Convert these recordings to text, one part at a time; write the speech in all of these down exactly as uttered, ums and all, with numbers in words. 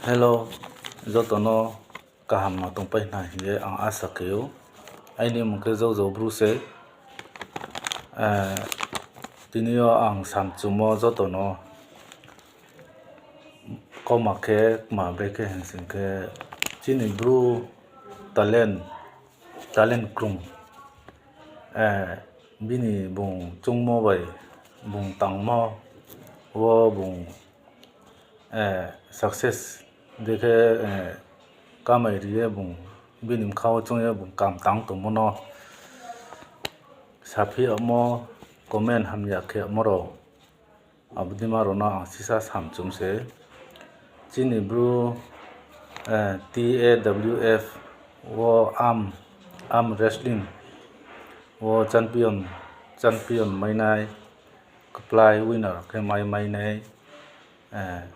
Hello, joto no kaham no tongpai khna hing ye ang asa khe ou. Aini mmung khe Joujou Bru se. Tini yo ang samchumo joto no kauma khe kma brekhe hing sing khe, chini Bru talent, talent krung, bini bung chungmo bai bung tangmo wo bung success dei khe kamai ri ye bung bini bkha wo choung ye bung kam tang tongmo no saphi yagmo, comment hamya khe yagmo rao, abo deima rao no ang sisa samchum se. Chini Bru T A W F wo arm, arm wrestling wo champion, champion mainai, kplái winner khe mai mainai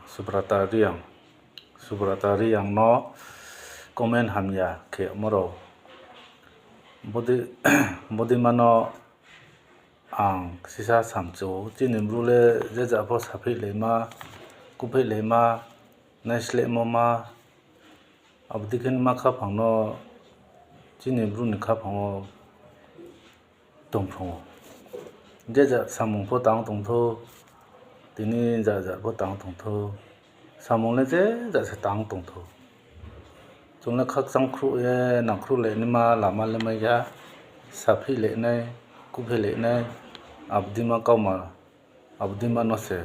Subrata Reang, Subrata Reang no comment hamya khe yagmo rao, bodei, bodeima no ang sisa samchu ou. Chini Bru le je ja pho saphihlaima, kupheihlaima, naislehmo ma, abo dei khe ma khaphang no chini Bru ni khaphang wo tongphrung ou. Je ja samung pho tang tongthou, tini ja ja pho tang tongthou, samung le je ja se tang tongthou. Chung le khakchang khruh ye nangkhruhlai naima lama le mai ya, saphihlai nai, kupheihlai nai, abo deima kauma, abo deima no se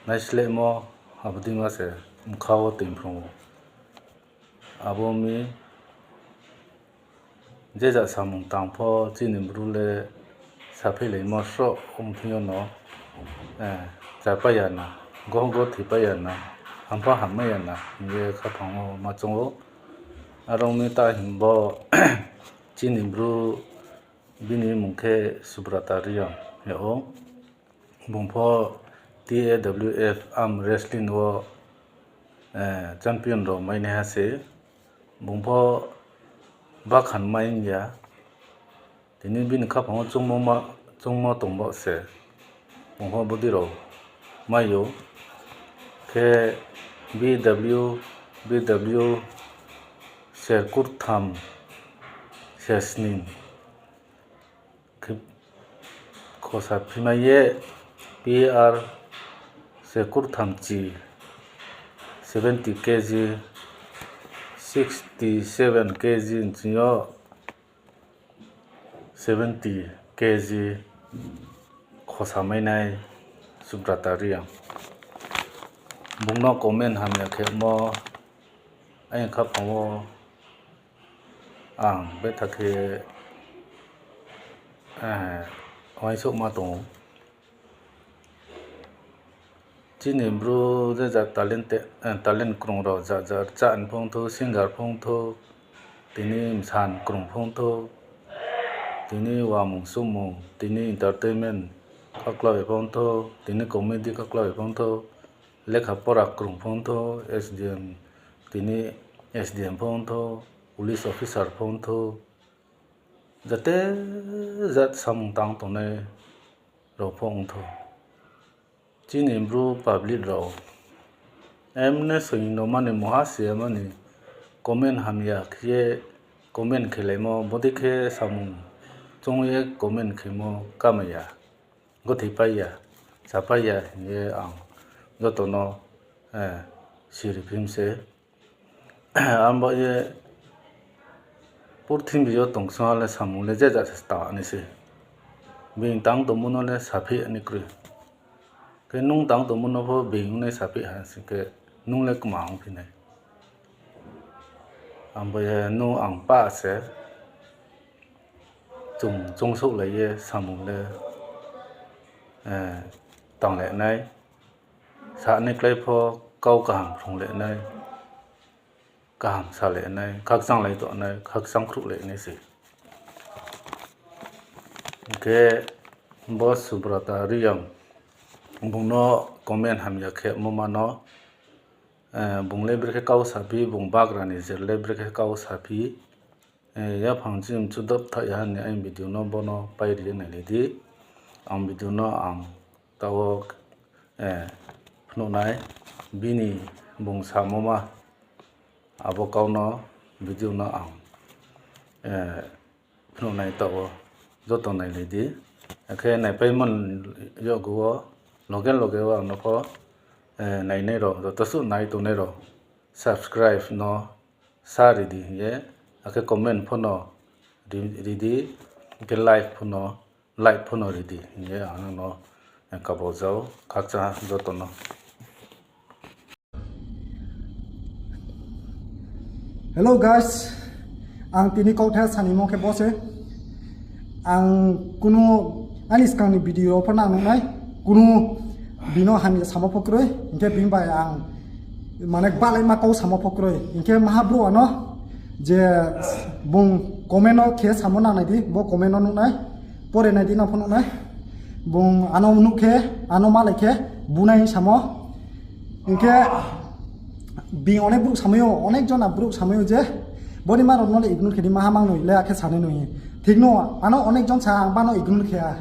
naislehmo, abo deima se bkha wo toingphrung ou. Abo mi je ja samung tang pho chini Bru le saphihlaimo sroh ongthing yo no, chápai ya na, goho gothoi pai ya na, ham pho hammai ya na hing ye khaphang wo ma choung ou. Are ong mi ta hing bo chini Bru, bini mmung khe Subrata Reang hing yag ou. Bung pho T A W F arm wrestling wo champion rao mainaiha se. Bung pho bakhan mai ya. Tini bini khaphang wo choungmo tongbo se. Bung pho bodei rao mai ou. Khe B W, B W serkurtham, sersning khe khosa phimai ye, P R serkurtham chi, seventy K G, sixty seven K G nching yo seventy K G khosa mainai Subrata Reang. Bung no comment hamya khe mo, aini khaphang wo ang betha khe uaingsouhma tong ou. Chini Bru je ja talent krung rao ja ja rchah ni phongthou, singer phongthou, tini msan krung phongthou, tini wamung sumung, tini entertainment khakla bai phongthou, tini comedy khakla bai phongthou, lekha pora krung phongthou, S D M, tini S D M phongthou, police officer phongthou, jate jat samung tang tongnai rao pho ongthou. Chini Bru public rao emne soing no mani, mungha si ya mani, comment hamya khe ye comment khelaimo, bodei khe samung choung ye comment khemo kamai ya, gothoi pai ya, chápai ya hing ye ang joto no siri phim se. Abo ye purthimbi yo tongsong ha le samung le je ja se tang nai se. Being tang tongmo no le saphi ya ni kroi. Khe nung tang tongmo no pho being ong nai saphi ha sing khe, nung le kma ongphi nai. Abo ye nung ang pah se chung choungsouhlai ye samung le tang le nai. Sa ni klái pho kau kaham phrung le nai, kaham sa le nai, khakchang lai to nai, khakchang khruh le nai se. Hing khe bo Subrata Reang, bung no comment hamya khe mo ma no, bung le brekhe kau saphi, bung bagra ni jer le brekhe kau saphi, yaphang chini mchu dop thaih ya ha ni aini video no bo no pai ri ye nailai di. Ang video no ang taoh wo phnuh nai, bini bung samo ma, abo kau no, video no ang phnuh nai taoh wo, joto nailai di. Akhe naipaimo ni yakgu wo, loge loge wo ang no pho nainai rao, joto suh nai tongnai rao, subscribe no sa ri di hing ye, akhe comment pho no ri di, akhe like pho no, like pho no ri di hing ye ang nang no kabo jao, khakchang joto no. Hello guys, ang tini kauthai sanimo khe bo se. Ang kunu aini skang ni video pho nang nuh nai, kunu bino hamya samo pho kroi, hing khe bini bai ang mane balaima kau samo pho kroi, hing khe maha brouh ano je bung comment no khe samo nang nai di, bo comment no nuh nai, pore nai di, nang pho nuh nai. Bung ano nuh khe, ano malai khe, bunai samo. Hing khe bini onek brouh samai ou, onek jona brouh samai ou je, boni ma rao no le ignore khe di, maha mang noi le akhe sanai noi. Thik no, ano onek jon sa, ang bano ignore khe ha.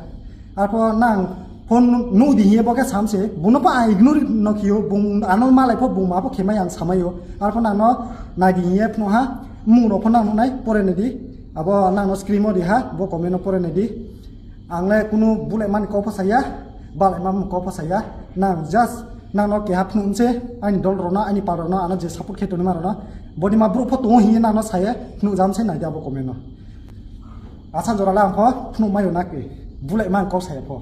Arpho nang phone nuh di hing ye bo khe sam se, bung no pho ang ignore no khe ou, bung ano malai pho bung ma pho khe mai ang samai ou. Arpho nang no nai di hing ye phnuh ha, mmung rao pho nang nuh nai, pore nai di. Abo nang no screen wo ri ha, bo comment no pore nai di. Ang le kunu bulaima ni kau pho sa ya, balaima ni kau pho sa ya. Nang just nang no keha phnuh se, aini dol rao no, aini pal rao no, ano je support khe tongnaima rao no, boni ma brouh pho tong ou hing ye nang no sa ye phnuh jam se, nai di abo comment no. Asa jora le ang pho phnuh mai yo na khe, bulaima ni kau sa ya pho.